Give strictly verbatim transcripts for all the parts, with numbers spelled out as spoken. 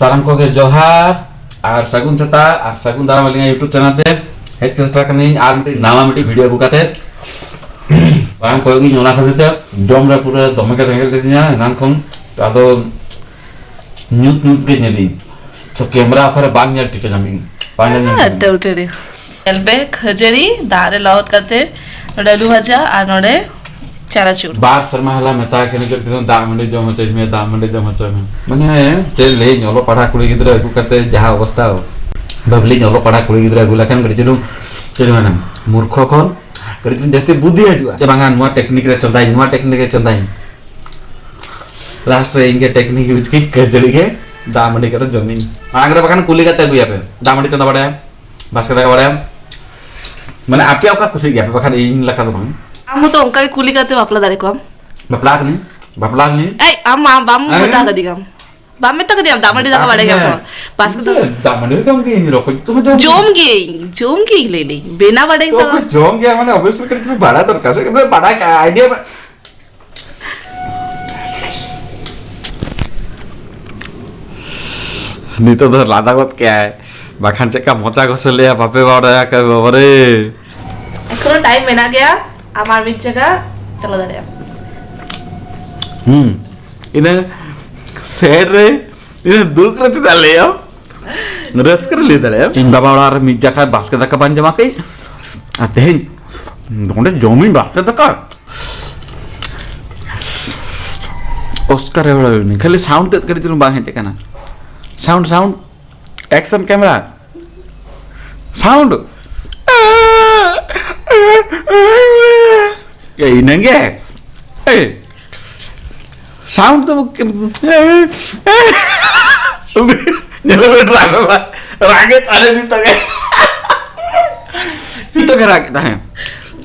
ᱥᱟᱱᱟᱢ ᱠᱚᱜᱮ ᱡᱚᱦᱟᱨ ᱟᱨ ᱥᱟᱹᱜᱩᱱ ᱥᱮᱛᱟᱜ ᱟᱨ ᱥᱟᱹᱜᱩᱱ ᱫᱟᱨᱟᱢ ᱟᱹᱞᱤᱧᱟᱜ YouTube ᱪᱮᱱᱮᱞ ᱛᱮ᱾ ᱦᱮᱡ ᱥᱮᱴᱮᱨ ᱠᱟᱱᱟᱧ ᱟᱨ ᱢᱤᱫᱴᱤᱡ ᱱᱟᱣᱟ ᱢᱤᱫᱴᱤᱡ ᱵᱷᱤᱰᱤᱭᱳ ᱟᱹᱜᱩ ᱠᱟᱛᱮ᱾ ᱵᱟᱝ ᱠᱚᱭᱚᱜ ᱜᱤᱧ, ᱚᱱᱟ ᱠᱷᱟᱹᱛᱤᱨ ᱛᱮ ᱡᱚᱢ ᱨᱮ ᱯᱩᱨᱟᱹ ᱫᱚᱢᱮ ᱜᱮ ᱨᱮᱸᱜᱮᱡ ᱞᱤᱫᱤᱧᱟ ᱮᱱᱟᱝ ᱠᱷᱚᱱ᱾ ᱟᱫᱚ ᱧᱩᱛ ᱧᱩᱛ ᱜᱮ ᱧᱮᱞᱤᱧ, ᱛᱚ ᱠᱮᱢᱨᱟ ᱚᱠᱟᱨᱮ ᱵᱟᱝ ᱧᱮᱞ ᱴᱷᱤᱠᱟᱹ ᱧᱟᱢᱤᱧ, ᱵᱟᱝ ᱧᱮᱞ ᱧᱟᱢᱤᱧ᱾ ᱴᱟᱹᱣᱴᱟᱹᱲᱤ᱾ ᱧᱮᱞ ᱯᱮ, ᱠᱷᱟᱹᱡᱟᱹᱲᱤ ᱫᱟᱜ ᱨᱮ ᱞᱚᱦᱚᱫ ᱠᱟᱛᱮ, ᱱᱚᱰᱮ ᱟᱹᱞᱩ ᱵᱷᱟᱡᱟ ᱟᱨ ᱱᱚᱰᱮ ᱪᱟᱱᱟᱪᱩᱨ᱾ ᱵᱟᱨ ᱥᱮᱨᱢᱟ ᱦᱟᱞᱟ ᱢᱮᱛᱟ ᱠᱤᱱ ᱠᱟᱱ ᱛᱟᱦᱮᱸᱱᱟ, "ᱫᱟᱜ ᱢᱟᱹᱰᱤ ᱡᱚᱢ ᱦᱚᱪᱚᱭ ᱢᱮ, ᱫᱟᱜ ᱢᱟᱹᱰᱤ ᱡᱚᱢ ᱦᱚᱪᱚᱭ ᱢᱮ᱾" ᱢᱟᱱᱮ ᱪᱮᱫ ᱞᱟᱹᱭᱟᱹᱧ, ᱚᱞᱚᱜ ᱯᱟᱲᱦᱟᱜ ᱠᱩᱲᱤ ᱜᱤᱫᱽᱨᱟᱹ ᱟᱹᱜᱩ ᱠᱟᱛᱮ ᱡᱟᱦᱟᱸ ᱚᱵᱚᱥᱛᱷᱟ, ᱵᱟᱵᱞᱤᱧ ᱚᱞᱚᱜ ᱯᱟᱲᱦᱟᱜ ᱠᱩᱲᱤ ᱜᱤᱫᱽᱨᱟᱹ ᱟᱹᱜᱩ ᱞᱮᱠᱷᱟᱱ ᱠᱟᱹᱴᱤᱡ ᱪᱩᱞᱩᱝ ᱪᱮᱫ ᱢᱮᱱᱟ, ᱢᱩᱨᱠᱷᱚ ᱠᱷᱚᱱ ᱠᱟᱹᱴᱤᱡ ᱪᱩᱞᱩᱝ ᱡᱟᱹᱥᱛᱤ ᱵᱩᱫᱷᱤ ᱦᱤᱡᱩᱜᱼᱟ᱾ ᱡᱮ ᱵᱟᱝᱟ, ᱱᱚᱣᱟ ᱴᱮᱠᱱᱤᱠ ᱨᱮ ᱪᱚᱸᱫᱟᱭ, ᱱᱚᱣᱟ ᱴᱮᱠᱱᱤᱠ ᱨᱮ ᱪᱚᱸᱫᱟᱭ᱾ ᱞᱟᱥᱴ ᱨᱮ ᱤᱧ ᱜᱮ ᱴᱮᱠᱱᱤᱠ ᱤᱭᱩᱡᱽ ᱠᱤᱧ, ᱠᱷᱟᱹᱡᱟᱹᱲᱤ ᱜᱮ ᱫᱟᱜ ᱢᱟᱹᱰᱤ ᱠᱟᱛᱮ ᱡᱚᱢᱤᱧ᱾ ᱢᱟᱲᱟᱝ ᱨᱮ ᱵᱟᱠᱷᱟᱱ ᱠᱩᱞᱤ ᱠᱟᱛᱮ ᱟᱹᱜᱩᱭᱟᱯᱮ, ᱫᱟᱜ ᱢᱟᱹᱰᱤ ᱪᱚᱸᱫᱟ ᱵᱟᱲᱟᱭᱟᱢ, ᱵᱟᱥᱠᱮ ᱫᱟᱠᱟ ᱵᱟᱲᱟᱭᱟᱢ, ᱢᱟᱱᱮ ᱟᱯᱮ ᱚᱠᱟ ᱠᱩᱥᱤ ᱜᱮᱭᱟ ᱯᱮ, ᱵᱟᱠᱷᱟᱱ ᱤᱧ ᱞᱮᱠᱟ ᱫᱚ ᱵᱟᱝ᱾ ᱟᱢ ᱦᱚᱸᱛᱚ ᱚᱱᱠᱟ ᱜᱮ ᱠᱩᱞᱤ ᱠᱟᱛᱮ ᱵᱟᱯᱞᱟ ᱫᱟᱲᱮ ᱠᱚᱣᱟᱢ᱾ ᱵᱟᱯᱞᱟ ᱠᱟᱹᱱᱟᱹᱧ, ᱵᱟᱯᱞᱟ ᱞᱮᱱᱟᱹᱧ᱾ ᱮᱭ, ᱟᱢ, ᱟᱢ ᱵᱟᱢ ᱦᱮᱸ? ᱢᱮᱛᱟ ᱠᱟᱫᱤᱧᱟᱢ, ᱵᱟᱢ ᱢᱮᱛᱟ ᱠᱟᱫᱤᱧᱟᱢ ᱫᱟᱜ ᱢᱟᱹᱰᱤ ᱫᱟᱠᱟ ᱵᱟᱲᱟᱭ ᱜᱮᱭᱟᱢ ᱥᱮ ᱵᱟᱝ? ᱵᱟᱥᱠᱮ ᱫᱟᱠᱟ᱾ ᱫᱟᱜ ᱢᱟᱹᱰᱤ ᱫᱟᱠᱟ ᱡᱚᱢ ᱜᱮᱭᱟᱹᱧ, ᱨᱚᱠᱚᱡ ᱩᱛᱩ ᱦᱚᱸ ᱡᱚᱢ ᱡᱚᱢ ᱜᱮᱭᱟᱹᱧ᱾ ᱜᱮᱭᱟᱹᱧ, ᱡᱚᱢ ᱜᱮᱭᱟᱹᱧ ᱞᱟᱹᱭ ᱫᱟᱹᱧ, ᱵᱮᱱᱟᱣ ᱵᱟᱲᱟᱭᱟᱹᱧ ᱥᱮ ᱛᱚ ᱵᱟᱝ? ᱡᱚᱢ ᱜᱮᱭᱟ, ᱢᱟᱱᱮ ᱚᱵᱚᱥᱥᱳᱭ ᱠᱟᱹᱴᱤᱡ ᱪᱩᱞᱩᱝ ᱵᱟᱲᱟᱭ ᱫᱚᱨᱠᱟᱨ ᱥᱮ, ᱠᱟᱹᱴᱤᱡ ᱵᱟᱲᱟᱭ ᱠᱟᱜᱼᱟ, ᱟᱭᱰᱤᱭᱟ ᱢᱮ᱾ ᱱᱤᱛᱚᱜ ᱫᱚ ᱞᱟᱸᱫᱟ ᱜᱚᱫ ᱠᱮᱜᱼᱟᱭ, ᱵᱟᱠᱷᱟᱱ ᱪᱮᱫ ᱞᱮᱠᱟ ᱢᱚᱪᱟ ᱜᱚᱥᱚ ᱞᱮᱭᱟ ᱵᱟᱯᱮ ᱵᱟᱲᱟᱭᱟ ᱠᱟ ᱵᱟᱵᱟ ᱨᱮ᱾ ᱮᱠᱷᱚᱱᱳ ᱴᱟᱭᱤᱢ ᱢᱮᱱᱟᱜ ᱜᱮᱭᱟ, ᱟᱢ ᱟᱨ ᱢᱤᱫ ᱡᱟᱭᱜᱟ ᱪᱟᱞᱟᱣ ᱫᱟᱲᱮᱭᱟᱜᱼᱟ᱾ ᱦᱩᱸ, ᱤᱱᱟᱹ ᱥᱮᱴ ᱨᱮ, ᱤᱱᱟᱹ ᱫᱩᱠ ᱨᱮ ᱪᱮᱫᱟᱜ ᱞᱟᱹᱭᱟᱢ? ᱨᱟᱹᱥᱠᱟᱹ ᱨᱮ ᱞᱟᱹᱭ ᱫᱟᱲᱮᱭᱟᱜᱼᱟ᱾ ᱤᱧ ᱵᱟᱵᱟ ᱚᱲᱟᱜ ᱨᱮ ᱢᱤᱫ ᱡᱟᱠᱷᱟ ᱵᱟᱥᱠᱮ ᱫᱟᱠᱟ ᱵᱟᱹᱧ ᱡᱚᱢᱟ ᱠᱤ, ᱟᱨ ᱛᱮᱦᱮᱧ ᱱᱚᱸᱰᱮ ᱡᱚᱢᱤᱧ ᱵᱟᱥᱠᱮ ᱫᱟᱠᱟ᱾ ᱚᱥᱠᱟᱨ ᱮ ᱵᱟᱲᱟᱭ ᱩᱱᱤ᱾ ᱠᱷᱟᱹᱞᱤ ᱥᱟᱣᱩᱱᱰ ᱛᱮᱫ ᱠᱟᱹᱴᱤᱡ ᱪᱩᱞᱩᱝ ᱵᱟᱝ ᱦᱮᱡ ᱟᱠᱟᱱᱟ᱾ Sound, sound, action camera, sound. ᱮ, ᱤᱱᱟᱹᱜᱮ? ᱮ, ᱥᱟᱣᱩᱱᱰ ᱫᱚ ᱧᱮᱞ ᱢᱮ, ᱰᱨᱟᱭᱵᱷᱟᱨ ᱨᱟᱜᱮ ᱛᱟᱦᱮᱸ ᱱᱤᱛᱚᱜ ᱜᱮ᱾ ᱱᱤᱛᱚᱜ ᱜᱮ ᱨᱟᱜᱮ ᱛᱟᱦᱮᱸ᱾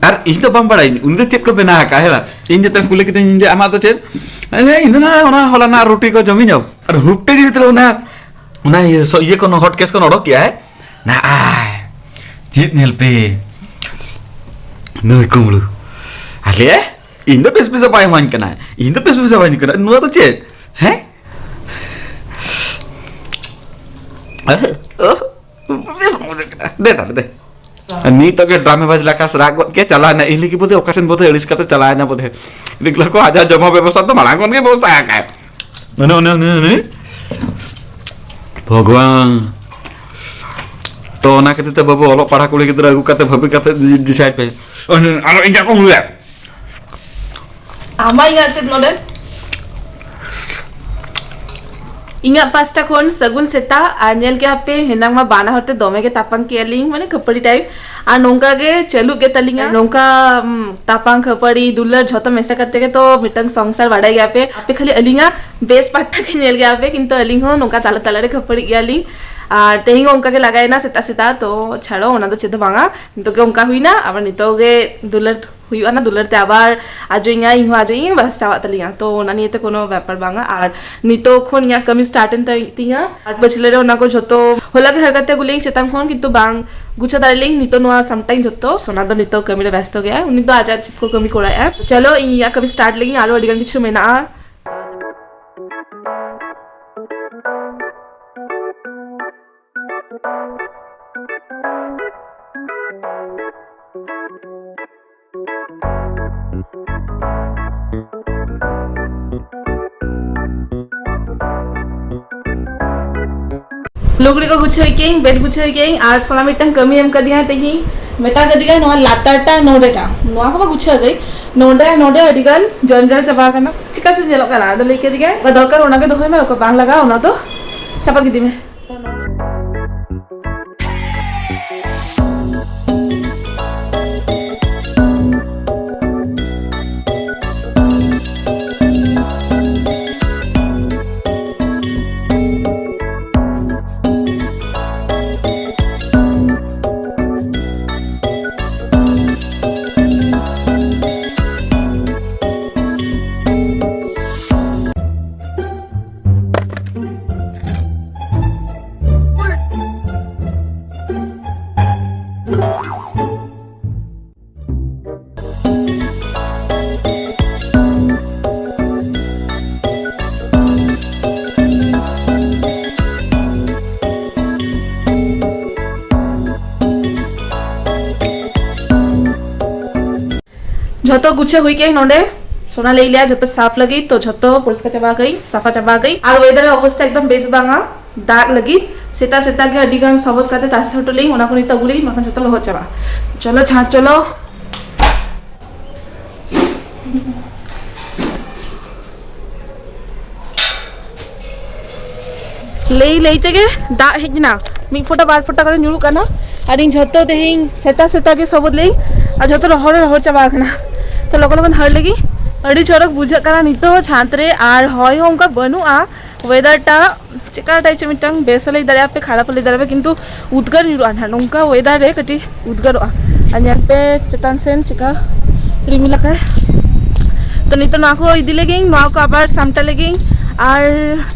ᱟᱨ ᱤᱧ ᱫᱚ ᱵᱟᱢ ᱵᱟᱲᱟᱭᱟᱹᱧ, ᱩᱱᱤ ᱫᱚ ᱪᱮᱫ ᱠᱚ ᱵᱮᱱᱟᱣ ᱟᱠᱟᱫ, ᱦᱮᱸ ᱵᱟᱝ? ᱤᱧ ᱡᱚᱛᱚᱧ ᱠᱩᱞᱤ ᱠᱤᱫᱤᱧ ᱡᱮ, "ᱟᱢᱟᱜ ᱫᱚ ᱪᱮᱫ?" ᱟᱨ ᱤᱧ ᱫᱚ ᱱᱟ, ᱚᱱᱟ ᱦᱚᱞᱟᱱᱟᱜ ᱨᱩᱴᱤ ᱠᱚ ᱡᱚᱢᱤᱧ ᱡᱚᱢ᱾ ᱟᱨ ᱦᱩᱴ ᱛᱮᱜᱮ ᱱᱤᱛᱚᱜ ᱚᱱᱟ, ᱚᱱᱟ ᱤᱭᱟᱹ ᱥᱚ-, ᱤᱭᱟᱹ ᱠᱷᱚᱱ, ᱦᱚᱴ ᱠᱮᱥ ᱠᱷᱚᱱ ᱚᱰᱚᱠ ᱠᱮᱜᱼᱟᱭ᱾ ᱱᱟ ᱟᱭ, ᱪᱮᱫ ᱧᱮᱞ ᱯᱮ? ᱱᱩᱭ ᱠᱩᱢᱵᱽᱲᱩ᱾ ᱟᱞᱮ, ᱤᱧ ᱫᱚ ᱵᱮᱥ ᱯᱚᱭᱥᱟ ᱵᱟᱭ ᱮᱢᱟᱹᱧ ᱠᱟᱱᱟ᱾ ᱤᱧ ᱫᱚ ᱵᱮᱥ ᱯᱚᱭᱥᱟ ᱵᱟᱭ ᱮᱢᱟᱹᱧ ᱠᱟᱱᱟ᱾ ᱱᱚᱣᱟ ᱫᱚ ᱪᱮᱫ? ᱦᱮᱸ? ᱵᱮᱥ ᱢᱚᱡᱟ ᱠᱟᱱᱟ᱾ ᱫᱮ ᱛᱟᱦᱞᱮ ᱫᱮ᱾ ᱱᱤᱛᱚᱜ ᱜᱮ ᱰᱨᱟᱢᱮ ᱵᱟᱡᱽ ᱞᱮᱠᱟ ᱨᱟᱜ ᱜᱚᱫ ᱠᱮᱫ, ᱪᱟᱞᱟᱣ ᱮᱱᱟ ᱤᱧ ᱞᱟᱹᱜᱤᱫ ᱵᱚᱫᱮ, ᱚᱠᱟ ᱥᱮᱱ ᱵᱚᱫᱮ ᱟᱹᱲᱤᱥ ᱠᱟᱛᱮ ᱪᱟᱞᱟᱣ ᱮᱱᱟ ᱵᱚᱫᱮ᱾ ᱫᱮᱠᱞᱟ ᱠᱚ ᱟᱡᱟᱜ ᱡᱚᱢᱟᱜ ᱵᱮᱵᱚᱥᱛᱷᱟ ᱫᱚ ᱢᱟᱲᱟᱝ ᱠᱷᱚᱱ ᱜᱮ ᱵᱮᱵᱚᱥᱛᱷᱟ ᱟᱠᱟᱫ᱾ ᱚᱱᱮ, ᱚᱱᱮ, ᱚᱱᱮ, ᱚᱱᱮ᱾ ᱵᱷᱚᱜᱚᱵᱟᱱ᱾ ᱛᱚ ᱚᱱᱟ ᱠᱷᱟᱹᱛᱤᱨ ᱛᱮ ᱵᱟᱹᱵᱩ ᱚᱞᱚᱜ ᱯᱟᱲᱦᱟᱜ ᱠᱩᱲᱤ ᱜᱤᱫᱽᱨᱟᱹ ᱟᱹᱜᱩ ᱠᱟᱛᱮ ᱵᱷᱟᱹᱵᱤ ᱠᱟᱛᱮ decide ᱯᱮ᱾ ᱟᱨᱚ ᱤᱧᱟᱹᱜ ᱠᱚ ᱦᱩᱭᱟ᱾ ᱟᱢᱟᱜ ᱤᱧᱟᱹᱜ ᱪᱮᱫ ᱱᱚᱰᱮ? ᱤᱧᱟᱹᱜ ᱯᱟᱥᱴᱟ ᱠᱷᱚᱱ ᱥᱟᱹᱜᱩᱱ ᱥᱮᱛᱟᱜ᱾ ᱟᱨ ᱧᱮᱞ ᱠᱮᱜᱼᱟ ᱯᱮ, ᱦᱮᱱᱟᱝ ᱢᱟ ᱵᱟᱱᱟ ᱦᱚᱲ ᱛᱮ ᱫᱚᱢᱮ ᱜᱮ ᱛᱟᱯᱟᱝ ᱠᱮᱜᱼᱟ ᱞᱤᱧ, ᱢᱟᱱᱮ ᱠᱷᱟᱹᱯᱟᱹᱨᱤ type᱾ ᱟᱨ ᱱᱚᱝᱠᱟ ᱜᱮ ᱪᱟᱹᱞᱩᱜ ᱜᱮ ᱛᱟᱹᱞᱤᱧᱟ᱾ ᱱᱚᱝᱠᱟ, ᱩᱢ, ᱛᱟᱯᱟᱝ ᱠᱷᱟᱹᱯᱟᱹᱨᱤ ᱫᱩᱞᱟᱹᱲ ᱡᱷᱚᱛᱚ ᱢᱮᱥᱟ ᱠᱟᱛᱮ ᱜᱮ ᱛᱚ ᱢᱤᱫᱴᱟᱝ ᱥᱚᱝᱥᱟᱨ, ᱵᱟᱰᱟᱭ ᱜᱮᱭᱟ ᱯᱮ᱾ ᱟᱯᱮ ᱠᱷᱟᱹᱞᱤ ᱟᱹᱞᱤᱧᱟᱜ ᱵᱮᱥ ᱯᱟᱦᱴᱟ ᱜᱮ ᱧᱮᱞ ᱜᱮᱭᱟ ᱯᱮ, ᱠᱤᱱᱛᱩ ᱟᱹᱞᱤᱧ ᱦᱚᱸ ᱱᱚᱝᱠᱟ ᱛᱟᱞᱟ ᱛᱟᱞᱟ ᱨᱮ ᱠᱷᱟᱹᱯᱟᱹᱨᱤᱜ ᱜᱮᱭᱟ ᱞᱤᱧ᱾ ᱟᱨ ᱛᱮᱦᱮᱧ ᱦᱚᱸ ᱚᱱᱠᱟ ᱜᱮ ᱞᱟᱜᱟᱭᱮᱱᱟ ᱥᱮᱛᱟᱜ ᱥᱮᱛᱟᱜ, ᱛᱚ ᱪᱷᱟᱲᱚ, ᱚᱱᱟ ᱫᱚ ᱪᱮᱫ ᱦᱚᱸ ᱵᱟᱝᱟ᱾ ᱱᱤᱛᱚᱜ ᱜᱮ ᱚᱱᱠᱟ ᱦᱩᱭᱱᱟ, ᱟᱵᱟᱨ ᱱᱤᱛᱚᱜ ᱜᱮ ᱫᱩᱞᱟᱹᱲ ᱦᱩᱭᱩᱜᱼᱟ, ᱚᱱᱟ ᱫᱩᱞᱟᱹᱲ ᱛᱮ ᱟᱵᱟᱨ ᱟᱡᱚᱭᱤᱧᱟ, ᱤᱧ ᱦᱚᱸ ᱟᱡᱚᱭᱤᱧ, ᱵᱟᱥ ᱪᱟᱵᱟᱜ ᱛᱟᱹᱞᱤᱧᱟ᱾ ᱛᱚ ᱚᱱᱟ ᱱᱤᱭᱮ ᱛᱮ ᱠᱳᱱᱳ ᱵᱮᱯᱟᱨ ᱵᱟᱝᱟ᱾ ᱟᱨ ᱱᱤᱛᱚᱜ ᱠᱷᱚᱱ ᱤᱧᱟᱹᱜ ᱠᱟᱹᱢᱤ start ᱮᱱ ᱛᱟᱭ-, ᱛᱤᱧᱟ᱾ ᱟᱨ ᱯᱟᱹᱪᱷᱞᱟᱹ ᱨᱮ ᱚᱱᱟ ᱠᱚ ᱡᱷᱚᱛᱚ ᱦᱚᱞᱟ ᱜᱮ ᱦᱟᱨᱠᱟᱛ ᱟᱹᱜᱩ ᱞᱮᱭᱟᱹᱧ ᱪᱮᱛᱟᱱ ᱠᱷᱚᱱ, ᱠᱤᱱᱛᱩ ᱵᱟᱝ ᱜᱩᱪᱷᱟᱹ ᱫᱟᱲᱮ ᱞᱮᱭᱟᱹᱧ᱾ ᱱᱤᱛᱚᱜ ᱱᱚᱣᱟ ᱥᱟᱢᱴᱟᱣᱤᱧ ᱡᱷᱚᱛᱚ, ᱥᱳᱱᱟ ᱫᱚ ᱱᱤᱛᱚᱜ ᱠᱟᱹᱢᱤ ᱨᱮ ᱵᱮᱥᱛᱚ ᱜᱮᱭᱟ, ᱩᱱᱤ ᱫᱚ ᱟᱡᱟᱜ ᱪᱮᱫ ᱠᱚ ᱠᱟᱹᱢᱤ ᱠᱚᱨᱟᱣᱮᱫᱼᱟ᱾ ᱪᱚᱞᱚ, ᱤᱧ ᱤᱧᱟᱹᱜ ᱠᱟᱹᱢᱤ start ᱞᱮᱜᱤᱧ, ᱟᱨᱚ ᱟᱹᱰᱤ ᱜᱟᱱ ᱠᱤᱪᱷᱩ ᱢᱮᱱᱟᱜᱼᱟ᱾ ᱞᱩᱜᱽᱲᱤ ᱠᱚ ᱜᱩᱪᱷᱟᱹᱣ ᱠᱮᱜᱼᱟᱹᱧ, bed ᱜᱩᱪᱷᱟᱹᱣ ᱠᱮᱜᱼᱟᱹᱧ, ᱟᱨ ᱥᱳᱱᱟ ᱢᱤᱫᱴᱟᱝ ᱠᱟᱹᱢᱤ ᱮᱢ ᱠᱟᱫᱤᱧᱟ ᱛᱮᱦᱤᱧ, ᱢᱮᱛᱟ ᱠᱟᱫᱤᱧᱟ ᱱᱚᱣᱟ ᱞᱟᱛᱟᱨ ᱴᱟ ᱱᱚᱰᱮ ᱴᱟ, ᱱᱚᱣᱟ ᱠᱚ ᱵᱟ ᱜᱩᱪᱷᱟᱹᱣ ᱠᱟᱹᱧ, ᱱᱚᱰᱮ, ᱱᱚᱰᱮ ᱟᱹᱰᱤ ᱜᱟᱱ ᱡᱚᱧᱡᱟᱞ ᱪᱟᱵᱟ ᱟᱠᱟᱱᱟ, ᱪᱤᱠᱟ ᱪᱚ ᱧᱮᱞᱚᱜ ᱠᱟᱱᱟ᱾ ᱟᱫᱚ ᱞᱟᱹᱭ ᱠᱟᱫᱤᱧᱟᱭ ᱚᱠᱟ ᱫᱚᱨᱠᱟᱨ ᱚᱱᱟ ᱜᱮ ᱫᱚᱦᱚᱭ ᱢᱮ, ᱚᱠᱟ ᱵᱟᱝ ᱞᱟᱜᱟᱜᱼᱟ ᱚᱱᱟ ᱫᱚ ᱪᱟᱯᱟᱫ ᱜᱤᱰᱤ ᱢᱮ᱾ ᱡᱷᱚᱛᱚ ᱜᱩᱪᱷᱟᱹ ᱦᱩᱭ ᱠᱮᱫ ᱱᱚᱰᱮ᱾ ᱥᱳᱱᱟ ᱞᱟᱹᱭ ᱞᱮᱭᱟ ᱡᱷᱚᱛᱚ ᱥᱟᱯ ᱞᱟᱹᱜᱤᱫ, ᱛᱚ ᱡᱷᱚᱛᱚ ᱯᱚᱨᱤᱥᱠᱟᱨ ᱪᱟᱵᱟ ᱠᱟᱜ ᱟᱹᱧ, ᱥᱟᱯᱷᱟ ᱪᱟᱵᱟ ᱠᱟᱜ ᱟᱹᱧ᱾ ᱟᱨ ᱣᱮᱫᱟᱨ ᱨᱮ ᱚᱵᱚᱥᱛᱟ ᱮᱠᱫᱚᱢ ᱵᱮᱥ ᱵᱟᱝᱟ ᱫᱟᱜ ᱞᱟᱹᱜᱤᱫ᱾ ᱥᱮᱛᱟᱜ ᱥᱮᱛᱟᱜ ᱜᱮ ᱟᱹᱰᱤ ᱜᱟᱱ ᱥᱚᱵᱚᱫ ᱠᱟᱛᱮ ᱛᱟᱥᱮ ᱦᱚᱴᱚ ᱞᱮᱭᱟᱹᱧ, ᱚᱱᱟ ᱠᱚ ᱱᱤᱛᱚᱜ ᱟᱹᱜᱩ ᱞᱟᱹᱜᱤᱫ, ᱵᱟᱠᱷᱟᱱ ᱡᱷᱚᱛᱚ ᱞᱚᱦᱚᱫ ᱪᱟᱵᱟᱜᱼᱟ᱾ ᱪᱚᱞᱚ ᱡᱷᱟᱸ ᱪᱚᱞᱚ᱾ ᱞᱟᱹᱭ ᱞᱟᱹᱭ ᱛᱮᱜᱮ ᱫᱟᱜ ᱦᱮᱡ ᱮᱱᱟ, ᱢᱤᱫ ᱯᱷᱚᱴᱟ ᱵᱟᱨ ᱯᱷᱚᱴᱟ ᱠᱟᱛᱮ ᱧᱩᱨᱩᱜ ᱠᱟᱱᱟ᱾ ᱟᱨ ᱤᱧ ᱡᱷᱚᱛᱚ ᱛᱮᱦᱮᱧ ᱥᱮᱛᱟᱜ ᱥᱮᱛᱟᱜ ᱜᱮ ᱥᱚᱵᱚᱫ ᱞᱮᱭᱟᱹᱧ, ᱟᱨ ᱡᱷᱚᱛᱚ ᱨᱚᱦᱚᱲ ᱨᱚᱦᱚᱲ ᱪᱟᱵᱟ ᱟᱠᱟᱱᱟ᱾ ᱛᱚ ᱞᱚᱜᱚᱱ ᱞᱚᱜᱚᱱ ᱦᱟᱹᱨ ᱞᱟᱹᱜᱤᱫ᱾ ᱟᱹᱰᱤ ᱪᱚᱨᱚᱠ ᱵᱩᱡᱷᱟᱹᱜ ᱠᱟᱱᱟ ᱱᱤᱛᱚᱜ ᱪᱷᱟᱸᱫᱽ ᱨᱮ, ᱟᱨ ᱦᱚᱭ ᱦᱚᱸ ᱚᱱᱠᱟ ᱵᱟᱹᱱᱩᱜᱼᱟ᱾ ᱣᱮᱫᱟᱨ ᱴᱟ ᱪᱮᱠᱟ ᱴᱟᱭᱤᱯ ᱪᱚ ᱢᱤᱫᱴᱟᱝ ᱵᱮᱥ ᱦᱚᱸ ᱞᱟᱹᱭ ᱫᱟᱲᱮᱭᱟᱜᱼᱟ ᱯᱮ, ᱠᱷᱟᱨᱟᱯ ᱦᱚᱸ ᱞᱟᱹᱭ ᱫᱟᱲᱮᱭᱟᱜᱼᱟ ᱯᱮ, ᱠᱤᱱᱛᱩ ᱩᱫᱽᱜᱟᱹᱨ ᱧᱩᱨᱩᱜᱼᱟ ᱱᱟᱦᱟᱜ, ᱱᱚᱝᱠᱟ ᱣᱮᱫᱟᱨ ᱨᱮ ᱠᱟᱹᱴᱤᱡ ᱩᱫᱽᱜᱟᱹᱨᱚᱜᱼᱟ᱾ ᱟᱨ ᱧᱮᱞ ᱯᱮ ᱪᱮᱛᱟᱱ ᱥᱮᱱ ᱪᱮᱠᱟ ᱨᱤᱢᱤᱞ ᱟᱠᱟᱫ᱾ ᱛᱚ ᱱᱤᱛᱚᱜ ᱱᱚᱣᱟ ᱠᱚ ᱤᱫᱤ ᱞᱮᱜᱤᱧ, ᱱᱚᱣᱟ ᱠᱚ ᱟᱵᱟᱨ ᱥᱟᱢᱴᱟ ᱞᱮᱜᱤᱧ᱾ ᱟᱨ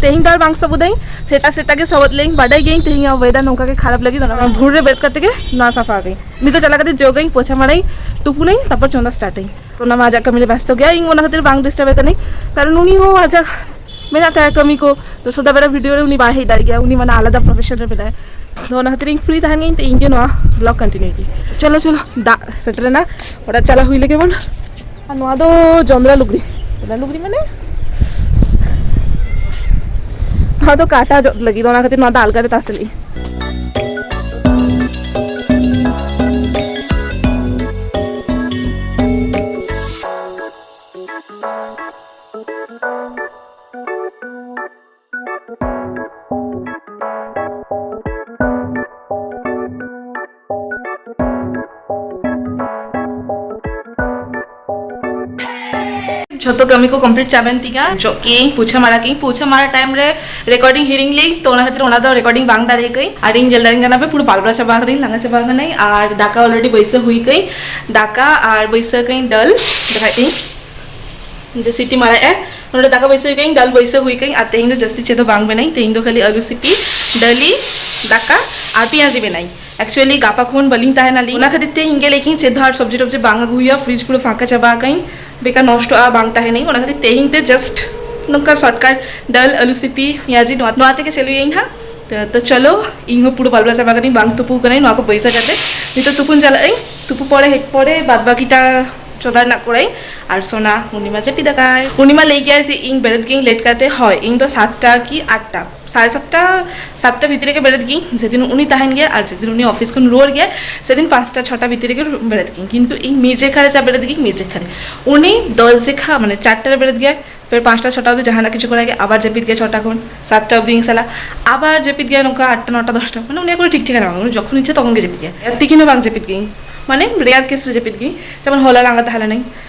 ᱛᱮᱦᱮᱧ ᱫᱚ ᱟᱨ ᱵᱟᱝ ᱥᱚᱵᱚᱫᱟᱹᱧ, ᱥᱮᱛᱟᱜ ᱥᱮᱛᱟᱜ ᱜᱮ ᱥᱚᱵᱚᱫ ᱞᱮᱜᱤᱧ, ᱵᱟᱰᱟᱭ ᱜᱤᱭᱟᱹᱧ ᱛᱮᱦᱮᱧ ᱣᱮᱫᱟᱨ ᱱᱚᱝᱠᱟ ᱜᱮ ᱠᱷᱟᱨᱟᱯ ᱞᱟᱹᱜᱤᱫ, ᱚᱱᱟ ᱵᱷᱳᱨ ᱨᱮ ᱵᱮᱨᱮᱫ ᱠᱟᱛᱮ ᱜᱮ ᱱᱚᱣᱟ ᱥᱟᱯᱷᱟ ᱟᱠᱟᱹᱧ᱾ ᱱᱤᱛᱚᱜ ᱪᱟᱞᱟᱣ ᱠᱟᱛᱮ ᱡᱚᱜᱟᱹᱧ, ᱯᱳᱪᱷᱟ ᱢᱟᱲᱟᱧ, ᱛᱩᱯᱩᱱᱟᱹᱧ, ᱛᱟᱨᱯᱚᱨ ᱪᱚᱸᱫᱟ ᱥᱴᱟᱨᱴ ᱟᱹᱧ᱾ ᱚᱱᱟ ᱢᱟ ᱟᱡᱟᱜ ᱠᱟᱹᱢᱤ ᱨᱮ ᱵᱮᱥᱛᱚ ᱜᱮᱭᱟ, ᱤᱧ ᱚᱱᱟ ᱠᱷᱟᱹᱛᱤᱨ ᱵᱟᱝ ᱰᱤᱥᱴᱟᱨᱵ ᱮ ᱠᱟᱹᱱᱟᱹᱧ, ᱠᱟᱨᱚᱱ ᱩᱱᱤ ᱦᱚᱸ ᱟᱡᱟᱜ ᱢᱮᱱᱟᱜ ᱛᱟᱭᱟ ᱠᱟᱹᱢᱤ ᱠᱚ᱾ ᱛᱚ ᱥᱚᱫᱟ ᱵᱮᱲᱟ ᱵᱷᱤᱰᱤᱭᱳ ᱨᱮ ᱩᱱᱤ ᱵᱟᱭ ᱦᱮᱡ ᱫᱟᱲᱮᱭᱟᱜ ᱜᱮᱭᱟ, ᱩᱱᱤ ᱢᱟᱱᱮ ᱟᱞᱟᱫᱟ ᱯᱨᱚᱯᱷᱮᱥᱚᱱ ᱨᱮ ᱢᱮᱱᱟᱭᱟ᱾ ᱟᱫᱚ ᱚᱱᱟ ᱠᱷᱟᱹᱛᱤᱨ ᱤᱧ ᱯᱷᱨᱤ ᱛᱟᱦᱮᱱ ᱜᱤᱭᱟᱹᱧ, ᱛᱚ ᱤᱧ ᱜᱮ ᱱᱚᱣᱟ ᱵᱞᱚᱜ ᱠᱚᱱᱴᱤᱱᱤᱭᱩ ᱤᱫᱤ᱾ ᱪᱚᱞᱚ ᱪᱚᱞᱚ, ᱫᱟᱜ ᱥᱮᱴᱮᱨᱮᱱᱟ, ᱚᱲᱟᱜ ᱪᱟᱞᱟᱣ ᱦᱩᱭ ᱞᱮᱜᱮ ᱵᱚᱱ᱾ ᱟᱨ ᱱᱚᱣᱟ ᱫᱚ ᱡᱚᱸᱫᱽᱨᱟ ᱞᱩᱜᱽᱲᱤ, ᱡᱚᱸᱫᱽᱨᱟ ᱞᱩᱜᱽᱲᱤ ᱢᱟᱱᱮ ᱱᱚᱣᱟ ᱫᱚ ᱠᱟᱴᱟ ᱡᱚᱜ ᱞᱟᱹᱜᱤᱫ, ᱚᱱᱟ ᱠᱷᱟᱹᱛᱤᱨ ᱱᱚᱣᱟ ᱫᱚ ᱟᱞᱜᱟ ᱨᱮ ᱛᱟᱥᱮ ᱞᱟᱹᱜᱤᱫ᱾ ᱡᱷᱚᱛᱚ ᱠᱟᱹᱢᱤ ᱠᱚ ᱠᱚᱢᱯᱞᱤᱴ ᱪᱟᱵᱮᱱ ᱛᱤᱧᱟ᱾ ᱡᱚᱜ ᱠᱤᱧ, ᱯᱩᱪᱷᱟᱹ ᱢᱟᱨᱟ ᱠᱤᱧ, ᱯᱩᱪᱷᱟᱹ ᱢᱟᱨᱟ ᱴᱟᱭᱤᱢ ᱨᱮ ᱨᱮᱠᱚᱨᱰᱤᱝ ᱦᱤᱲᱤᱧ ᱞᱤᱧ, ᱛᱚ ᱚᱱᱟ ᱠᱷᱟᱹᱛᱤᱨ ᱚᱱᱟ ᱫᱚ ᱨᱮᱠᱚᱨᱰᱤᱝ ᱵᱟᱝ ᱫᱟᱲᱮ ᱠᱟᱹᱧ᱾ ᱟᱨ ᱤᱧ ᱧᱮᱞ ᱫᱟᱲᱮᱧ ᱠᱟᱱᱟ ᱯᱮ, ᱯᱩᱨᱟᱹ ᱯᱟᱞᱵᱨᱟ ᱪᱟᱵᱟ ᱠᱟᱹᱫᱟᱹᱧ, ᱞᱟᱸᱜᱟ ᱪᱟᱵᱟ ᱠᱟᱹᱱᱟᱹᱧ᱾ ᱟᱨ ᱫᱟᱠᱟ ᱚᱞᱨᱮᱰᱤ ᱵᱟᱹᱭᱥᱟᱹ ᱦᱩᱭ ᱠᱟᱹᱧ, ᱫᱟᱠᱟ ᱟᱨ ᱵᱟᱹᱭᱥᱟᱹ ᱠᱟᱹᱧ ᱰᱟᱹᱞ, ᱫᱮᱠᱷᱟᱭ ᱛᱤᱧ ᱡᱮ ᱥᱤᱴᱤ ᱢᱟᱨᱟᱭᱮᱜᱼᱟ᱾ ᱱᱚᱰᱮ ᱫᱟᱠᱟ ᱵᱟᱹᱭᱥᱟᱹ ᱦᱩᱭ ᱠᱟᱹᱧ, ᱰᱟᱹᱞ ᱵᱟᱹᱭᱥᱟᱹ ᱦᱩᱭ ᱠᱟᱹᱧ᱾ ᱟᱨ ᱛᱮᱦᱮᱧ ᱫᱚ ᱡᱟᱹᱥᱛᱤ ᱪᱮᱫ ᱦᱚᱸ ᱵᱟᱝ ᱵᱮᱱᱟᱭ, ᱛᱮᱦᱮᱧ ᱫᱚ ᱠᱷᱟᱹᱞᱤ ᱟᱹᱞᱩ ᱥᱤᱯᱤ, ᱰᱟᱹᱞᱤ, ᱫᱟᱠᱟ ᱟᱨ ᱯᱮᱸᱭᱟᱡᱤ ᱵᱮᱱᱟᱭ᱾ ᱮᱠᱪᱩᱭᱮᱞᱤ ᱜᱟᱯᱟ ᱠᱷᱚᱱ ᱵᱟᱹᱞᱤᱧ ᱛᱟᱦᱮᱱᱟᱞᱤᱧ, ᱚᱱᱟ ᱠᱷᱟᱹᱛᱤᱨ ᱛᱮ ᱤᱧ ᱜᱮ ᱞᱟᱹᱭ ᱠᱤᱧ ᱪᱮᱫ ᱦᱚᱸ ᱟᱨ ᱥᱚᱵᱽᱡᱤ ᱴᱚᱵᱽᱡᱤ ᱵᱟᱝ ᱟᱹᱜᱩ ᱦᱩᱭᱩᱜᱼᱟ, ᱯᱷᱨᱤᱡᱽ ᱯᱩᱨᱟᱹ ᱯᱷᱟᱸᱠᱟ ᱪᱟᱵᱟ ᱠᱟᱹᱧ, ᱵᱮᱠᱟᱨ ᱱᱚᱥᱴᱚᱜᱼᱟ, ᱵᱟᱝ ᱛᱟᱦᱮᱱᱟᱹᱧ᱾ ᱚᱱᱟ ᱠᱷᱟᱹᱛᱤᱨ ᱛᱮᱦᱮᱧ ᱛᱮ ᱡᱟᱥᱴ ᱱᱚᱝᱠᱟ ᱥᱚᱨᱴᱠᱟᱴ ᱰᱟᱹᱞ, ᱟᱹᱞᱩ ᱥᱤᱯᱤ, ᱯᱮᱸᱭᱟᱡᱤ, ᱱᱚᱣᱟ ᱱᱚᱣᱟ ᱛᱮᱜᱮ ᱪᱟᱹᱞᱩᱭᱟᱹᱧ ᱦᱟᱸᱜ᱾ ᱛᱚ, ᱛᱚ ᱪᱚᱞᱚ, ᱤᱧ ᱦᱚᱸ ᱯᱩᱨᱟᱹ ᱯᱟᱞᱵᱨᱟ ᱪᱟᱵᱟ ᱠᱟᱹᱫᱟᱹᱧ, ᱵᱟᱝ ᱛᱩᱯᱩ ᱠᱟᱹᱱᱟᱹᱧ᱾ ᱱᱚᱣᱟ ᱠᱚ ᱵᱟᱹᱭᱥᱟᱹ ᱠᱟᱛᱮ ᱱᱤᱛᱚᱜ ᱛᱩᱯᱩᱱ ᱪᱟᱞᱟᱜ ᱟᱹᱧ᱾ ᱛᱩᱯᱩ ᱯᱚᱨᱮ ᱦᱮᱡ ᱯᱚᱨᱮ ᱵᱟᱫ ᱵᱟᱹᱠᱤᱴᱟ ᱪᱚᱸᱫᱟ ᱨᱮᱱᱟᱜ ᱠᱚᱲᱟᱭ᱾ ᱟᱨ ᱥᱳᱱᱟ, ᱩᱱᱤ ᱢᱟ ᱡᱟᱹᱯᱤᱫ ᱟᱠᱟᱭ᱾ ᱩᱱᱤ ᱢᱟ ᱞᱟᱹᱭ ᱜᱮᱭᱟᱭ ᱡᱮ ᱤᱧ ᱵᱮᱨᱮᱫ ᱜᱤᱭᱟᱹᱧ ᱞᱮᱴ ᱠᱟᱛᱮ᱾ ᱦᱳᱭ, ᱤᱧ ᱫᱚ ᱥᱟᱛᱴᱟ ᱠᱤ ᱟᱴᱴᱟ, ᱥᱟᱲᱮ ᱥᱟᱛᱴᱟ, ᱥᱟᱛᱴᱟ ᱵᱷᱤᱛᱤᱨ ᱨᱮᱜᱮ ᱵᱮᱨᱮᱫ ᱜᱤᱭᱟᱹᱧ᱾ ᱡᱮᱫᱤᱱ ᱩᱱᱤ ᱛᱟᱦᱮᱱ ᱜᱮᱭᱟ ᱟᱨ ᱡᱮᱫᱤᱱ ᱩᱱᱤ ᱚᱯᱷᱤᱥ ᱠᱷᱚᱱ ᱨᱩᱣᱟᱹᱲ ᱜᱮᱭᱟᱭ, ᱥᱮᱫᱤᱱ ᱯᱟᱸᱪᱴᱟ ᱪᱷᱚᱴᱟ ᱵᱷᱤᱛᱤᱨ ᱨᱮᱜᱮ ᱵᱮᱨᱮᱫ ᱜᱤᱭᱟᱹᱧ᱾ ᱠᱤᱱᱛᱩ ᱤᱧ ᱢᱤᱫ ᱡᱮᱠᱷᱟ ᱨᱮ ᱪᱟ ᱵᱮᱨᱮᱫ ᱜᱤᱭᱟᱹᱧ, ᱢᱤᱫ ᱡᱮᱠᱷᱟ ᱨᱮ᱾ ᱩᱱᱤ ᱫᱚᱥ ᱡᱮᱠᱷᱟ, ᱢᱟᱱᱮ ᱪᱟᱨᱴᱟ ᱨᱮ ᱵᱮᱨᱮᱫ ᱜᱮᱭᱟᱭ, ᱯᱷᱮᱨ ᱯᱟᱸᱪᱴᱟ ᱪᱷᱚᱴᱟ ᱚᱵᱫᱤ ᱡᱟᱦᱟᱱᱟᱜ ᱠᱤᱪᱷᱩ ᱠᱚᱨᱟᱣ ᱜᱮ, ᱟᱵᱟᱨ ᱡᱟᱹᱯᱤᱫ ᱜᱮᱭᱟ ᱪᱷᱚᱴᱟ ᱠᱷᱚᱱ ᱥᱟᱛᱴᱟ ᱚᱵᱫᱤ ᱤᱧ ᱥᱟᱞᱟᱜ, ᱟᱵᱟᱨ ᱡᱟᱹᱯᱤᱫ ᱜᱮᱭᱟ ᱱᱚᱝᱠᱟ ᱟᱴᱴᱟ, ᱱᱚᱴᱟ, ᱫᱚᱥᱴᱟ, ᱢᱟᱱᱮ ᱩᱱᱤᱭᱟᱜ ᱠᱳᱱᱳ ᱴᱷᱤᱠ ᱴᱷᱤᱠᱟᱹᱱᱟ ᱵᱟᱝ᱾ ᱩᱱᱤ ᱡᱚᱠᱷᱚᱱ ᱤᱪᱪᱷᱟᱹ ᱛᱚᱠᱷᱚᱱ ᱜᱮ ᱡᱟᱹᱯᱤᱫ ᱜᱮᱭᱟ᱾ ᱮᱛᱤ ᱠᱤᱱ ᱦᱚᱸ ᱵᱟᱝ ᱡᱟᱹᱯᱤᱫ ᱜᱮᱭᱟᱹᱧ, ᱢᱟᱱᱮ ᱨᱮᱭᱟᱨ ᱠᱮᱥ ᱨᱮ ᱡᱟᱹᱯᱤᱫ ᱜᱮᱭᱟᱹᱧ, ᱡᱮᱢᱚᱱ ᱦᱚᱞᱟ ᱞᱟᱸᱜᱟ ᱛᱟᱦᱮᱸ ᱞᱮᱱᱟᱹᱧ᱾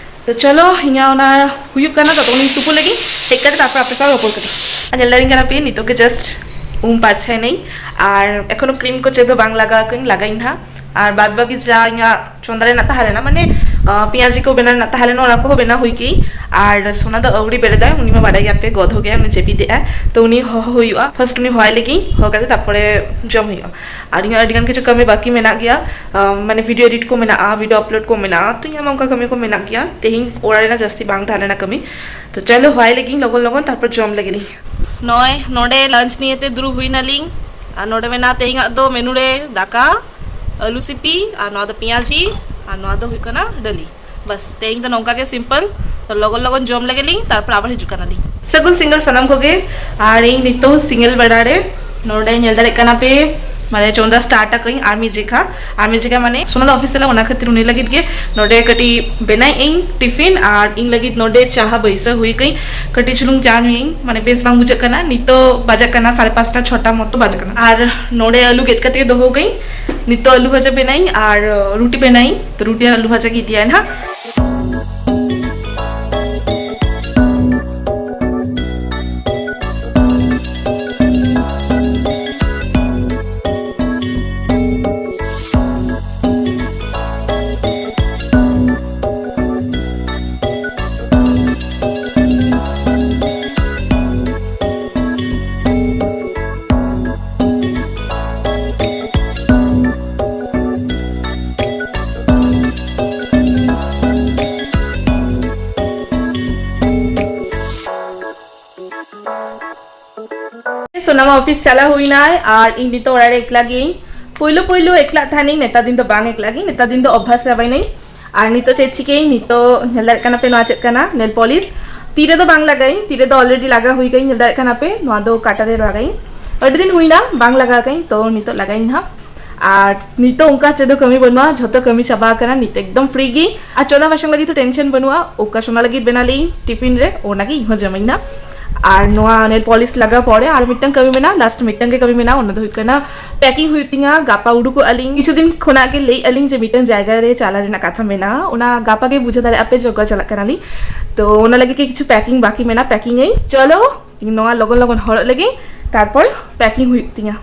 ᱛᱚ ᱪᱚᱞᱚ, ᱤᱧᱟᱹᱜ ᱚᱱᱟ ᱦᱩᱭᱩᱜ ᱠᱟᱱᱟ, ᱛᱚᱛᱚᱠᱷᱚᱱᱤᱧ ᱛᱩᱯᱩ ᱞᱟᱹᱜᱤᱫ, ᱦᱮᱡ ᱠᱟᱛᱮ ᱛᱟᱨᱯᱚᱨ ᱟᱯᱮ ᱥᱟᱶ ᱨᱚᱯᱚᱲ ᱠᱟᱹᱴᱤᱡ᱾ ᱟᱨ ᱧᱮᱞ ᱫᱟᱲᱮᱧ ᱠᱟᱱᱟ ᱯᱮ, ᱱᱤᱛᱚᱜ ᱜᱮ ᱡᱟᱥᱴ ᱩᱢ ᱯᱟᱨᱪᱷᱟᱭᱮᱱᱟᱹᱧ, ᱟᱨ ᱮᱠᱷᱚᱱᱳ ᱠᱨᱤᱢ ᱠᱚ ᱪᱮᱫ ᱦᱚᱸ ᱵᱟᱝ ᱞᱟᱜᱟᱣ ᱠᱟᱹᱧ, ᱞᱟᱜᱟᱧ ᱱᱟᱦᱟᱜ᱾ ᱟᱨ ᱵᱟᱫ ᱵᱟᱹᱠᱤ ᱡᱟ ᱤᱧᱟᱹᱜ ᱪᱚᱸᱫᱟ ᱨᱮᱱᱟᱜ ᱛᱟᱦᱮᱸ ᱞᱮᱱᱟ, ᱢᱟᱱᱮ, ᱟᱸ, ᱯᱮᱸᱭᱟᱡᱤ ᱠᱚ ᱵᱮᱱᱟᱣ ᱨᱮᱱᱟᱜ ᱛᱟᱦᱮᱸ ᱞᱮᱱᱟ, ᱚᱱᱟ ᱠᱚᱦᱚᱸ ᱵᱮᱱᱟᱣ ᱦᱩᱭ ᱠᱮᱜᱼᱟᱹᱧ᱾ ᱟᱨ ᱥᱳᱱᱟ ᱫᱚ ᱟᱹᱣᱲᱤ ᱵᱮᱨᱮᱫᱟᱭ, ᱩᱱᱤ ᱢᱟ ᱵᱟᱰᱟᱭ ᱜᱮᱭᱟ ᱯᱮ, ᱜᱚᱫᱷᱚ ᱜᱮᱭᱟ, ᱩᱱᱤ ᱡᱟᱹᱯᱤᱫᱮᱜᱼᱟᱭ᱾ ᱛᱚ ᱩᱱᱤ ᱦᱚᱦᱚ ᱦᱩᱭᱩᱜᱼᱟ, ᱯᱷᱟᱥᱴ ᱩᱱᱤ ᱦᱚᱦᱚᱭ ᱞᱟᱹᱜᱤᱫ, ᱦᱚᱦᱚ ᱠᱟᱛᱮ ᱛᱟᱨᱯᱚᱨᱮ ᱡᱚᱢ ᱦᱩᱭᱩᱜᱼᱟ᱾ ᱟᱨ ᱤᱧᱟᱹᱜ ᱟᱹᱰᱤ ᱜᱟᱱ ᱠᱤᱪᱷᱩ ᱠᱟᱹᱢᱤ ᱵᱟᱹᱠᱤ ᱢᱮᱱᱟᱜ ᱜᱮᱭᱟ, ᱟᱸ, ᱢᱟᱱᱮ ᱵᱷᱤᱰᱤᱭᱳ ᱮᱰᱤᱴ ᱠᱚ ᱢᱮᱱᱟᱜᱼᱟ, ᱵᱷᱤᱰᱤᱭᱳ ᱟᱯᱞᱳᱰ ᱠᱚ ᱢᱮᱱᱟᱜᱼᱟ, ᱛᱚ ᱤᱧᱟᱹᱜ ᱢᱟ ᱚᱱᱠᱟ ᱠᱟᱹᱢᱤ ᱠᱚ ᱢᱮᱱᱟᱜ ᱜᱮᱭᱟ᱾ ᱛᱮᱦᱮᱧ ᱚᱲᱟᱜ ᱨᱮᱱᱟᱜ ᱡᱟᱹᱥᱛᱤ ᱵᱟᱝ ᱛᱟᱦᱮᱸ ᱞᱮᱱᱟ ᱠᱟᱹᱢᱤ᱾ ᱛᱚ ᱪᱚᱞᱚ, ᱦᱚᱦᱚᱭ ᱞᱟᱹᱜᱤᱫ ᱞᱚᱜᱚᱱ ᱞᱚᱜᱚᱱ, ᱛᱟᱨᱯᱚᱨ ᱡᱚᱢ ᱞᱟᱹᱜᱤᱫ ᱤᱧ᱾ ᱱᱚᱜᱼᱚᱭ ᱱᱚᱰᱮ ᱞᱟᱧᱪ ᱱᱤᱭᱮᱛᱮ ᱫᱩᱲᱩᱵ ᱦᱩᱭ ᱱᱟᱞᱤᱧ᱾ ᱟᱨ ᱱᱚᱰᱮ ᱢᱮᱱᱟᱜᱼᱟ ᱛᱮᱦᱮᱧᱟᱜ ᱫᱚ ᱢᱮᱱᱩ ᱨᱮ ᱫᱟᱠᱟ, ᱟᱹᱞᱩ ᱥᱤᱯᱤ, ᱟᱨ ᱱᱚᱣᱟ ᱫᱚ ᱯᱮᱸᱭᱟᱡᱤ, ᱟᱨ ᱱᱚᱣᱟ ᱫᱚ ᱦᱩᱭᱩᱜ ᱠᱟᱱᱟ ᱰᱟᱹᱞᱤ᱾ ᱵᱟᱥ, ᱛᱮᱦᱮᱧ ᱫᱚ ᱱᱚᱝᱠᱟ ᱜᱮ ᱥᱤᱢᱯᱚᱞ᱾ ᱛᱚ ᱞᱚᱜᱚᱱ ᱞᱚᱜᱚᱱ ᱡᱚᱢ ᱞᱮᱜᱮ ᱞᱤᱧ, ᱛᱟᱨᱯᱚᱨ ᱟᱵᱟᱨ ᱦᱤᱡᱩᱜ ᱠᱟᱱᱟᱞᱤᱧ᱾ ᱥᱟᱹᱜᱩᱱ ᱥᱤᱸᱜᱟᱹᱲ ᱥᱟᱱᱟᱢ ᱠᱚᱜᱮ᱾ ᱟᱨ ᱤᱧ ᱱᱤᱛᱚᱝ ᱥᱤᱸᱜᱮᱞ ᱵᱮᱲᱟ ᱨᱮ ᱱᱚᱰᱮ ᱧᱮᱞ ᱫᱟᱲᱮᱭᱟᱜ ᱠᱟᱱᱟ ᱯᱮ, ᱢᱟᱱᱮ ᱪᱚᱸᱫᱟ ᱥᱴᱟᱨᱴ ᱟᱠᱟᱹᱧ ᱟᱨ ᱢᱤᱫ ᱡᱮᱠᱷᱟ, ᱟᱨ ᱢᱤᱫ ᱡᱮᱠᱷᱟ ᱢᱟᱱᱮ ᱥᱳᱱᱟ ᱫᱚ ᱚᱯᱷᱤᱥ ᱪᱟᱞᱟᱜ, ᱚᱱᱟ ᱠᱷᱟᱹᱛᱤᱨ ᱩᱱᱤ ᱞᱟᱹᱜᱤᱫ ᱜᱮ ᱱᱚᱰᱮ ᱠᱟᱹᱴᱤᱡ ᱵᱮᱱᱟᱣᱮᱫ ᱟᱹᱧ ᱴᱤᱯᱷᱤᱱ, ᱟᱨ ᱤᱧ ᱞᱟᱹᱜᱤᱫ ᱱᱚᱰᱮ ᱪᱟᱦᱟ ᱵᱟᱹᱭᱥᱟᱹᱣ ᱦᱩᱭ ᱠᱟᱹᱧ᱾ ᱠᱟᱹᱴᱤᱡ ᱪᱩᱞᱩᱝ ᱪᱟ ᱧᱩᱭᱟᱹᱧ, ᱢᱟᱱᱮ ᱵᱮᱥ ᱵᱟᱝ ᱵᱩᱡᱷᱟᱹᱜ ᱠᱟᱱᱟ᱾ ᱱᱤᱛᱚᱜ ᱵᱟᱡᱟᱜ ᱠᱟᱱᱟ ᱥᱟᱲᱮ ᱯᱟᱸᱪᱴᱟ, ᱪᱷᱚᱴᱟ ᱢᱚᱛᱚ ᱵᱟᱡᱟᱜ ᱠᱟᱱᱟ᱾ ᱟᱨ ᱱᱚᱰᱮ ᱟᱹᱞᱩ ᱜᱮᱫ ᱠᱟᱛᱮ ᱫᱚᱦᱚ ᱠᱟᱹᱧ᱾ ᱱᱤᱛᱚᱜ ᱟᱹᱞᱩ ᱵᱷᱟᱡᱟ ᱵᱮᱱᱟᱣᱤᱧ ᱟᱨ ᱨᱩᱴᱤ ᱵᱮᱱᱟᱣᱤᱧ᱾ ᱛᱚ ᱨᱩᱴᱤ ᱟᱨ ᱟᱹᱞᱩ ᱵᱷᱟᱡᱟ ᱜᱮ ᱤᱫᱤᱭᱟᱭ ᱱᱟᱦᱟᱜ᱾ ᱥᱳᱱᱟᱢᱟ ᱚᱯᱷᱤᱥ ᱪᱟᱞᱟᱣ ᱦᱩᱭᱱᱟᱭ ᱟᱨ ᱤᱧ ᱱᱤᱛᱚᱜ ᱚᱲᱟᱜ ᱨᱮ ᱮᱠᱞᱟ ᱜᱤᱭᱟᱹᱧ᱾ ᱯᱳᱭᱞᱳ ᱯᱳᱭᱞᱳ ᱮᱠᱞᱟᱜ ᱛᱟᱦᱮᱱᱤᱧ, ᱱᱮᱛᱟᱨ ᱫᱤᱱ ᱫᱚ ᱵᱟᱝ ᱮᱠᱞᱟ ᱜᱤᱧ, ᱱᱮᱛᱟᱨ ᱫᱤᱱ ᱫᱚ ᱚᱵᱵᱷᱟᱥ ᱪᱟᱵᱟᱭᱱᱟᱹᱧ᱾ ᱟᱨ ᱱᱤᱛᱚᱜ ᱪᱮᱫ ᱪᱤᱠᱟᱹᱭᱟᱹᱧ? ᱱᱤᱛᱚᱜ ᱧᱮᱞ ᱫᱟᱲᱮᱭᱟᱜ ᱠᱟᱱᱟ ᱯᱮ ᱱᱚᱣᱟ ᱪᱮᱫ ᱠᱟᱱᱟ? ᱱᱮᱞ ᱯᱚᱞᱤᱥ᱾ ᱛᱤ ᱨᱮᱫᱚ ᱵᱟᱝ ᱞᱟᱜᱟᱭᱟᱹᱧ, ᱛᱤ ᱨᱮᱫᱚ ᱚᱞᱨᱮᱰᱤ ᱞᱟᱜᱟ ᱦᱩᱭ ᱠᱟᱹᱧ, ᱧᱮᱞ ᱫᱟᱲᱮᱭᱟᱜ ᱠᱟᱱᱟ ᱯᱮ᱾ ᱱᱚᱣᱟ ᱫᱚ ᱠᱟᱴᱟ ᱨᱮ ᱞᱟᱜᱟᱭᱟᱹᱧ᱾ ᱟᱹᱰᱤ ᱫᱤᱱ ᱦᱩᱭᱱᱟ ᱵᱟᱝ ᱞᱟᱜᱟ ᱠᱟᱹᱧ, ᱛᱚ ᱱᱤᱛᱚᱜ ᱞᱟᱜᱟᱭᱟᱹᱧ ᱦᱟᱸᱜ᱾ ᱟᱨ ᱱᱤᱛᱚᱜ ᱚᱱᱠᱟ ᱪᱮᱫ ᱦᱚᱸ ᱠᱟᱹᱢᱤ ᱵᱟᱹᱱᱩᱜᱼᱟ, ᱡᱷᱚᱛᱚ ᱠᱟᱹᱢᱤ ᱪᱟᱵᱟ ᱟᱠᱟᱱᱟ᱾ ᱱᱤᱛᱚᱜ ᱮᱠᱫᱚᱢ ᱯᱷᱨᱤ ᱜᱮ᱾ ᱟᱨ ᱪᱚᱸᱫᱟ ᱵᱟᱥᱟᱝ ᱞᱟᱹᱜᱤᱫ ᱫᱚ ᱴᱮᱱᱥᱚᱱ ᱵᱟᱹᱱᱩᱜᱼᱟ᱾ ᱚᱠᱟ ᱥᱚᱱᱟ ᱞᱟᱹᱜᱤᱫ ᱵᱮᱱᱟᱣ ᱞᱟᱹᱜᱤᱫ ᱴᱤᱯᱷᱤᱱ ᱨᱮ, ᱚᱱᱟᱜᱮ ᱤᱧ ᱦᱚᱸ ᱡᱚᱢᱟᱹᱧ ᱱᱟ᱾ ᱟᱨ ᱱᱚᱣᱟ ᱱᱮᱞ ᱯᱚᱞᱤᱥ ᱞᱟᱜᱟᱣ ᱯᱚᱨᱮ ᱟᱨ ᱢᱤᱫᱴᱟᱝ ᱠᱟᱹᱢᱤ ᱢᱮᱱᱟᱜᱼᱟ, ᱞᱟᱥᱴ ᱢᱤᱫᱴᱟᱝ ᱜᱮ ᱠᱟᱹᱢᱤ ᱢᱮᱱᱟᱜᱼᱟ, ᱚᱱᱟ ᱫᱚ ᱦᱩᱭᱩᱜ ᱠᱟᱱᱟ ᱯᱮᱠᱤᱝ ᱦᱩᱭᱩᱜ ᱛᱤᱧᱟ᱾ ᱜᱟᱯᱟ ᱩᱰᱩᱠᱚᱜ ᱟᱹᱞᱤᱧ᱾ ᱠᱤᱪᱷᱩ ᱫᱤᱱ ᱠᱷᱚᱱᱟᱜ ᱜᱮ ᱞᱟᱹᱭᱮᱫ ᱟᱹᱞᱤᱧ ᱡᱮ ᱢᱤᱫᱴᱟᱝ ᱡᱟᱭᱜᱟ ᱨᱮ ᱪᱟᱞᱟᱜ ᱨᱮᱱᱟᱜ ᱠᱟᱛᱷᱟ ᱢᱮᱱᱟᱜᱼᱟ, ᱚᱱᱟ ᱜᱟᱯᱟ ᱜᱮ ᱵᱩᱡᱷᱟᱹᱣ ᱫᱟᱲᱮᱭᱟᱜᱼᱟ ᱯᱮ ᱡᱚᱜᱟᱲ ᱪᱟᱞᱟᱜ ᱠᱟᱱᱟᱞᱤᱧ᱾ ᱛᱚ ᱚᱱᱟ ᱞᱟᱹᱜᱤᱫ ᱜᱮ ᱠᱤᱪᱷᱩ ᱯᱮᱠᱤᱝ ᱵᱟᱠᱤ ᱢᱮᱱᱟᱜᱼᱟ, ᱯᱮᱠᱤᱝ ᱟᱹᱧ᱾ ᱪᱚᱞᱚ ᱤᱧ ᱱᱚᱣᱟ ᱞᱚᱜᱚᱱ ᱞᱚᱜᱚᱱ ᱦᱚᱨᱚᱜ ᱞᱮᱜᱮ, ᱛᱟᱨᱯᱚᱨ ᱯᱮᱠᱤᱝ ᱦᱩᱭᱩᱜ ᱛᱤᱧᱟ᱾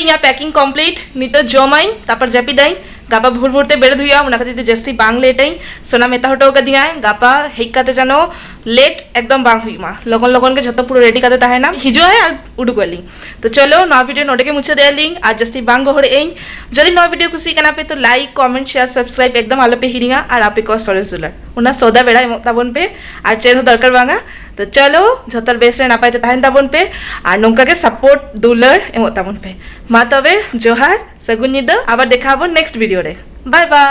ᱤᱧᱟᱹᱜ ᱯᱮᱠᱤᱝ ᱠᱚᱢᱯᱞᱤᱴ᱾ ᱱᱤᱛᱚᱜ ᱡᱚᱢᱟᱹᱧ, ᱛᱟᱨᱯᱚᱨ ᱡᱟᱹᱯᱤᱫᱟᱹᱧ᱾ ᱜᱟᱯᱟ ᱵᱷᱳᱨ ᱵᱷᱳᱨ ᱛᱮ ᱵᱮᱨᱮᱫ ᱦᱩᱭᱩᱜᱼᱟ, ᱚᱱᱟ ᱠᱷᱟᱹᱛᱤᱨ ᱛᱮ ᱡᱟᱹᱥᱛᱤ ᱵᱟᱝ ᱞᱮᱴ ᱟᱹᱧ᱾ ᱥᱳᱱᱟ ᱢᱮᱛᱟ ᱦᱚᱴᱚ ᱠᱟᱫᱤᱧᱟᱭ, ᱜᱟᱯᱟ ᱦᱮᱡ ᱠᱟᱛᱮ ᱡᱮᱱᱚ ᱞᱮᱴ ᱮᱠᱫᱚᱢ ᱵᱟᱝ ᱦᱩᱭᱩᱜ ᱢᱟ, ᱞᱚᱜᱚᱱ ᱞᱚᱜᱚᱱ ᱜᱮ ᱡᱷᱚᱛᱚ ᱯᱩᱨᱟᱹ ᱨᱮᱰᱤ ᱠᱟᱛᱮ ᱛᱟᱦᱮᱱᱟ, ᱦᱤᱡᱩᱜ ᱟᱭ ᱟᱨ ᱩᱰᱩᱠᱚᱜ ᱟᱹᱞᱤᱧ᱾ ᱛᱚ ᱪᱚᱞᱚ, ᱱᱚᱣᱟ ᱵᱷᱤᱰᱤᱭᱳ ᱱᱚᱰᱮ ᱜᱮ ᱢᱩᱪᱟᱹᱫ ᱮᱫ ᱟᱹᱞᱤᱧ᱾ ᱟᱨ ᱡᱟᱹᱥᱛᱤ ᱵᱟᱝ ᱜᱚᱦᱚᱲᱮᱫ ᱟᱹᱧ᱾ ᱡᱩᱫᱤ ᱱᱚᱣᱟ ᱵᱷᱤᱰᱤᱭᱳ ᱠᱩᱥᱤ ᱠᱟᱱᱟ ᱯᱮ, ᱛᱚ ᱞᱟᱭᱤᱠ, ᱠᱚᱢᱮᱱᱴ, ᱥᱮᱭᱟᱨ, ᱥᱟᱵᱥᱠᱨᱟᱭᱤᱵ ᱮᱠᱫᱚᱢ ᱟᱞᱚ ᱯᱮ ᱦᱤᱲᱤᱧᱟ᱾ ᱟᱨ ᱟᱯᱮ ᱠᱚ ᱥᱚᱨᱮᱥ ᱫᱩᱞᱟᱹᱲ, ᱚᱱᱟ ᱥᱚᱫᱟ ᱵᱮᱲᱟ ᱮᱢᱚᱜ ᱛᱟᱵᱚᱱ ᱯᱮ, ᱟᱨ ᱪᱮᱫ ᱦᱚᱸ ᱫᱚᱨᱠᱟᱨ ᱵᱟᱝᱟ᱾ ᱛᱚ ᱪᱚᱞᱚ, ᱡᱷᱚᱛᱚ ᱦᱚᱲ ᱵᱮᱥ ᱨᱮ ᱱᱟᱯᱟᱭ ᱛᱮ ᱛᱟᱦᱮᱱ ᱛᱟᱵᱚᱱ ᱯᱮ, ᱟᱨ ᱱᱚᱝᱠᱟ ᱜᱮ ᱥᱟᱯᱳᱨᱴ ᱫᱩᱞᱟᱹᱲ ᱮᱢᱚᱜ ᱛᱟᱵᱚᱱ ᱯᱮ᱾ ᱢᱟ ᱛᱚᱵᱮ, ᱡᱚᱦᱟᱨ, ᱥᱟᱹᱜᱩᱱ ᱧᱤᱫᱟᱹ, ᱟᱵᱟᱨ ᱫᱮᱠᱷᱟ ᱟᱵᱚᱱ ᱱᱮᱠᱥᱴ ᱵᱷᱤᱰᱤᱭᱳ ᱨᱮ᱾ ᱵᱟᱭ ᱵᱟᱭ᱾